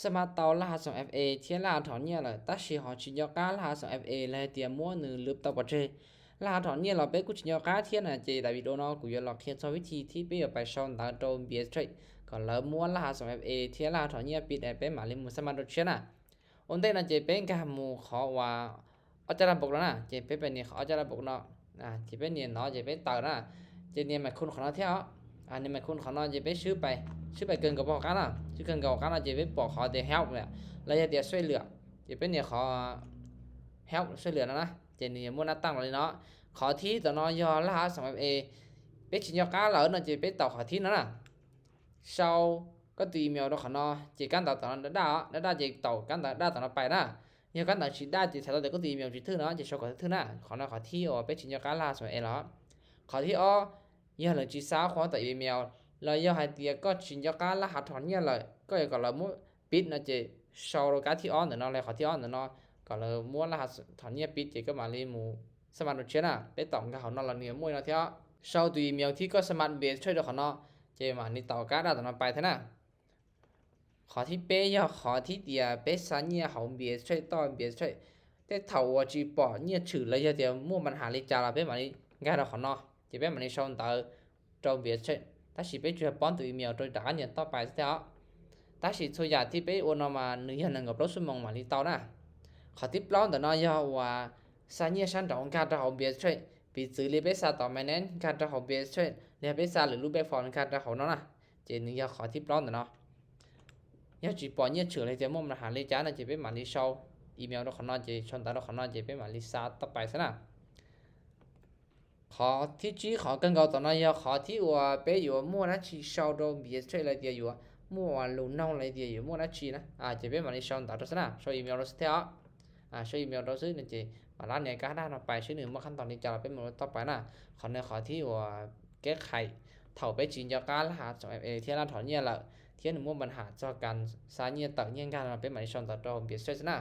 ສະມາດເຕົາລະຫັດສອງເອັຟເອ ທຽນລະຫັດຖອນງຽນເລີຍ, ຕາຊິຫອຍຊິຍອກກາລະຫັດສອງເອັຟເອ ແລະ ຕຽມມົວໜຶ່ງລຶບເຕົາປະເທດ. ລະຫັດຖອນງຽນເລີຍເປັນກູຊິຍອກກາທຽນນະ, ເຈດາວິດີໂອເນາະ ກູຢາກລອກຄຽນຊອຍວິທີທີ່ເປັນໄປຊອນດາວໂຕເບສເທຣດ ກໍເລີຍມົວລະຫັດສອງເອັຟເອ ທຽນລະຫັດຖອນງຽນປິດ ແລະ ເປັນໝາຍເລກໝູ່ສະມາດໂຕເຊນນະ. ໂອເນ ນະ ເຈເປັນການໝູ່ຂໍວ່າ ອອກຈາກລະບົບແລ້ວນະ, ເຈເປັນໄປນີ້ ອອກຈາກລະບົບເນາະ, ອາ ເຈເປັນນີ້ເນາະ, ເຈເປັນເຕີນະ, ເຈນີ້ໝາຍຄູນຂອງເນາະເທາະ, ອາ ນີ້ໝາຍຄູນຂອງເນາະ, ເຈເປັນຊື້ໄປ ຊື້ໄປເກີນກວ່າບໍ່ການນະ, ຊື້ເກີນກວ່າບໍ່ການນະ, ເຈເປັນປອກຂໍແຕ່ help ແຫຼະ, ແລ້ວເຈເຕີນຊ່ວຍເຫຼືອ, ເຈເປັນນີ້ຂໍ help ຊ່ວຍເຫຼືອນະນະ, ເຈນີ້ໝົດໜ້າຕັ້ງແລ້ວເນາະ. ຂໍທີຕໍ່ເນາະ ຢໍລະຫັດສອງເອັຟເອ ເປັນຊິຍອກກາເລີຍເນາະ, ເຈເປັນເຕົາຂໍທີເນາະນະ. ເຊົາກໍຕົວອີເມວດອກຂອງເນາະ, ເຈການເຕົາຕອນດາດາ ດາດາ ເຈເຕົາການເຕົາດາຕອນໄປນະ. ຍາມການເຕົາຊິດາ ເຈເຕົາແຕ່ກໍຕົວອີເມວຊິຖືກເນາະ, ເຈເຊົາກໍຖືກນະ. ຂອງເນາະ ຂໍທີອໍ ເປັນຊິຍອກກາລະຫັດສອງເອັຟເອເລີຍ. ຂໍທີອໍ ຍາມເລີຍຊິຊາວຄວາມຕໍ່ອີເມວ, ແລ້ວຍາມໃຫ້ເຕີນກໍຊິຍອກກາລະຫັດຖອນງຽນເລີຍ, ກໍກໍລະມຸປິດນະ, ເຈເຊົາໂລກາທີອໍເນາະ, ແລ້ວຂໍທີອໍເນາະ, ກໍລະມຸລະຫັດຖອນງຽນປິດ, ເຈກໍໝາຍເລກໝູ່ ສະມາດໂຕເຊນນະ, ໄປຕອບກັບເຮົາເນາະ, ລະນີ້ໝົດເນາະເທາະ. ເຊົາຕົວອີເມວທີ່ກໍສະມາດເບສເທຣດຂອງເນາະ, ເຈມານີ້ເຕົາກາດາຕອນໄປເທາະນະ. ຂໍທີເປັນ ຢໍຂໍທີເຕີນ ເປັນຊາຍງຽເຮົາເບສເທຣດຕໍ່ເບສເທຣດ, ແຕ່ເທົ່າວ່າຈິປອງງຽນຖືກ ແລ້ວຢາກເຕີນໝູ່ບັນຫາເລກຈາລະເປັນມານີ້ກາດອກຂອງເນາະ, ເຈເປັນມານີ້ຊອງເຕີ ໂຕເບສເທຣດ, ຕາຊິເປັນຈະປ້ອນຕົວອີເມວໂຕດານຽນຕໍ່ໄປແທ້. ຕາຊິໂຊຢາທີ່ເປັນໂອນອກມາໜຶ່ງຢ່າງໜຶ່ງກັບໂລກຊົ່ວໂມງມານີ້ເຕົານະ. ຂໍທີປອງເຕີນເນາະ ຢໍວ່າ ຊາຍງຽຊັ້ນຕອງກາດອກເຮົາເບສເທຣດ, ປີຈື່ເລເປັນຊາຕອງແມນແນນກາດອກເຮົາເບສເທຣດ, ແລ້ວເປັນຊາຫຼືຮູບແບບຟອມກາດອກເຮົາເນາະນະ. ເຈໜຶ່ງຢໍຂໍທີປອງເຕີນເນາະ. ຢາກຈິປອງງຽນຖືກ ແລ້ວເຕີນໝູ່ບັນຫາເລກຈານະ, ເຈເປັນມານີ້ຊອງອີເມວດອກຂອງເນາະ, ເຈຊອງຕາດອກຂອງເນາະ, ເຈເປັນມານີ້ຊາຕໍ່ໄປຊະນະ. ຂໍທີຈີ ຂໍເກີນເກົ່າຕໍ່ເນາະ, ຢໍຂໍທີໂອເປັນຢູ່ໝູ່ນາຊີຊອງໂຕເບສເທຣດ ແລ້ວເຕີນຢູ່ໝູ່ລູນອງ ແລ້ວເຕີນຢູ່ໝູ່ນາຊີນະ. ອາ ເຈເປັນມານີ້ຊອງຕາດອກຊະນະ, ຊອງອີເມວດອກຊະແທ້. ອາ ຊອງອີເມວດອກຊະນະ, ເຈມາລາເນກາດານອອກໄປຊະໜຶ່ງ ເມື່ອຂັ້ນຕອນນີ້ຈະລະເປັນໝູ່ຕໍ່ໄປນະ. ຂໍແນະ ຂໍທີໂອແກ້ໄຂເທົ່າເປັນຊິຍອກກາລະຫັດສອງເອັຟເອ ທຽນລະຖອນງຽນເລີຍ, ທຽນໝູ່ບັນຫາຕໍ່ການຊາຍງຽເຕີນງຽນການເປັນມານີ້ຊອງຕາໂຕເບສເທຣດຊະນະ.